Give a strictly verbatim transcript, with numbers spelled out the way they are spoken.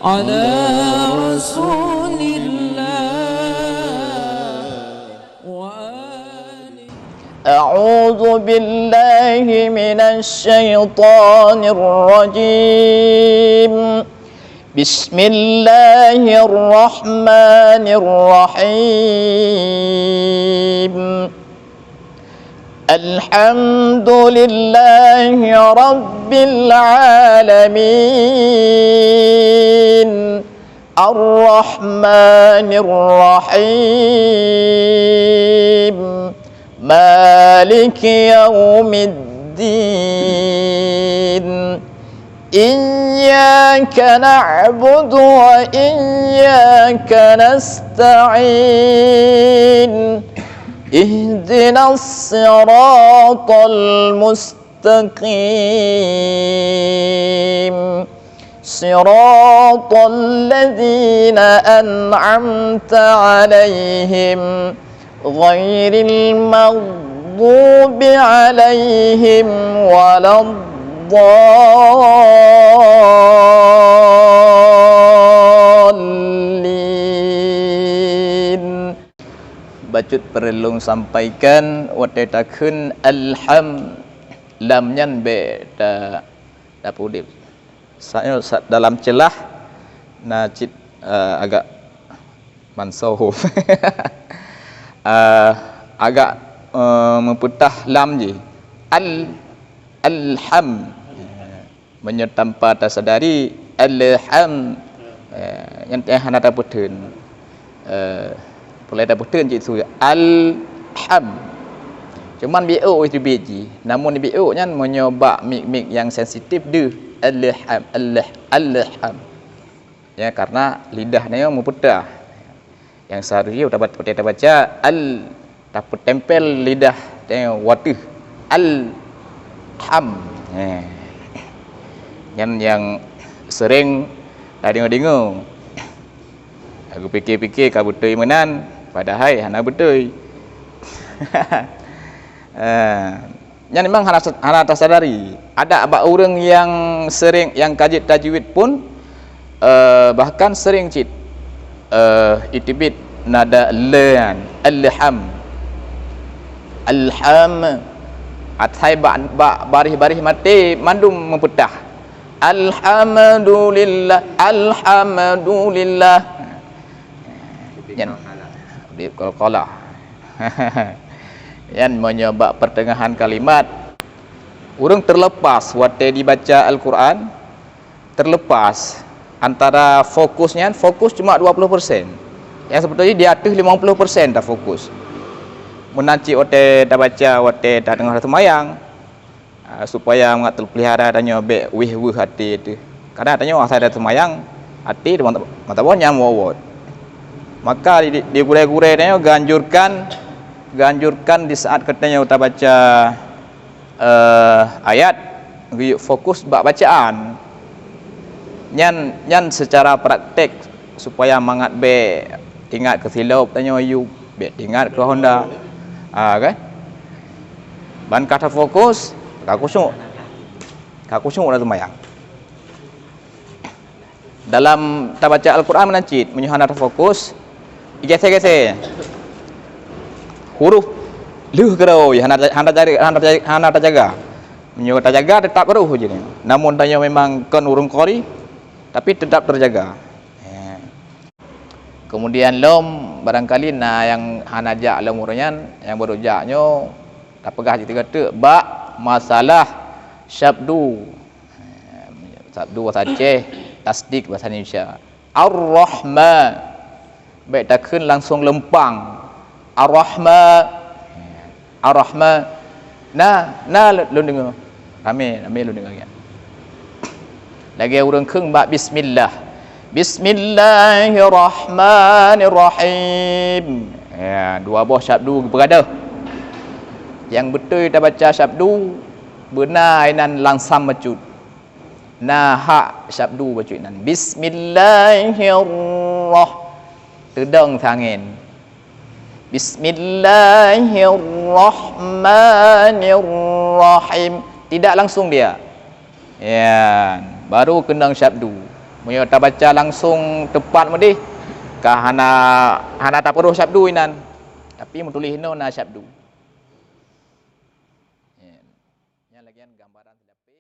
على رسول الله وآله. أعوذ بالله من الشيطان الرجيم. بسم الله الرحمن الرحيم. الحمد لله رب العالمين. الرحمن الرحيم. مالك يوم الدين. إياك نعبد وإياك نستعين. اهدنا الصراط المستقيم. صراط الذين أنعمت عليهم غير المغضوب عليهم ولا الضالين. Bacut peureulông sampaikan watée takheun alham, lam nyan bék ta-, tapeuudeb. Sa-, sa-, dalam ceulah na cit, eh, agak mansoh. Eh, agak, eh, meupeutah lam jih. Al-, alham. Meunyoe tanpa tasadari, alham. Eh, nyan teuh hana tapeutheun. Eh, pulai tapeutheun cit su alham. Cuman biôk teubiet jih. Namun biôk nyan meunyoe bak mik-mik nyang sensitif deuh, alham, alh-, alham. Ya, karena lidah nyoe meupeutah. Nyang seharusnya tabat-, tabaca al, tapeutempel lidah teuh wateuh. Alham. Eh. Nyan nyang sering tadeungoe-deungoe. Aku pikir-pikir ka beutôi meunan, padahai hana beutôi. Eh, nyan memang hana, hana tasadari. Ada bak ureuëng nyang sering, nyang ka jeuet tajwid pun, eh, bahkan sering cit, eh, iteubiet nada le nyan, alham. Alham. Asai bak, bak baréh-baréh maté mandum meupeutah. Alhamdulillah, alhamdulillah. Nyan, di qalqalah. Nyan meunyoe bak pertengahan kalimat, ureuëng terlepas watée dibaca Al-Quran, terlepas antara fokus nyan, fokus cuma dua puluh persen. Yang sebetulnya di ateueh lima puluh persen tafokus. Meunan cit watée tabaca, watée tadeungoe seumayang, ah, supaya mangat teupeulihara tanyoe bék wéh-wéh até teuh. Kadang tanyoe asai taseumayang, até mata, mata boh nyang wot-wot. Maka di, di, di gurée-gurée tanyoe geuanjurkan, geuanjurkan di saat geutanyoe tabaca, eh, ayat, geuyue fokus bak bacaan. Nyan, nyan secara praktek supaya mangat bék teuingat keu silop tanyoe yub, bék teuingat keu honda. Ah, kan? Ban ka tafokus, ka khusyuk. Ka khusyuk lam seumayang. Dalam tabaca Al-Quran meunan cit, meunyoe hana tafokus, igese-gese. Huruf lheueh keudroe, hana, hana, hana, hana tajaga. Meunyoe tajaga, teutap roh jih. Namun tanyoe memang kon ureuëng qari, tapi teutap teujaga. Eh. Keumudian lom, barangkali na nyang hana jak lom uroe nyan, nyang baru jak nyoe, tapeugah cit teuk bak masalah syabdu. Syabdu bahasa Aceh, tasdid bahasa Indonesia. Ar-Rahma. Bék takheun langsung leumpang. Ar-Rahma. Ar-Rahma. Na, na lôn deungoe. Ramé, ramé lôn deungoe nyan. Lagée ureuëng kheun bak bismillah. Bismillahirrahmanirrahim. Ya, dua boh syabdu geupeugah deuh. Nyang beutôi tabaca syabdu, beuna inan langsam bacut. Na hak syabdu bacut inan. Bismillahirrah-, teudong tangen. Bismillahirrahmanirrahim. Tidak langsung dia. Ya, baru keunong syabdu. Meunyoe tabaca langsong tepat meudeh, ka hana, hana tapeurôh syabdu inan. Tapi meutuléh inoe na syabdu. Ya. Nyan lagèe nyan gambaran silapeh.